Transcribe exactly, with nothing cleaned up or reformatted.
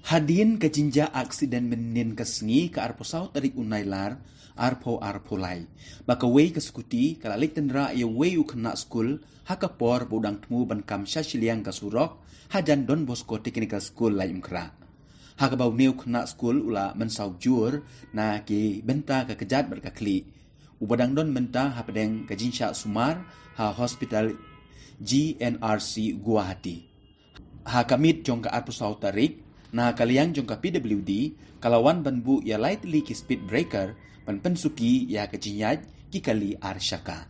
Hadien ka jingjia aksiden mynnin ka sngi ka arphew saw tarik u Nailar, arphew arphew lai, ba kawei ka skuti ka la leit tynrah ïa uwei u khynnah skul ha ka por ba u dang thmu ban kam sha shiliang ka surok hajan Don Bosco Technical School Laitumkhrah. Ha kaba une u khynnah skul u la mynsaw jur na ki bynta ka kjat bad ka khlieh, uba dang don mynta hapdeng ka jingshah sumar ha hospital G N R C Guwahati. Ha ka miet jong ka arphew saw tarik, na ka liang jong ka P W D ka la wan ban buh ïa lai tylli ki speed breaker ban pynsuki ïa ka jingïaid ki kali ar shaka.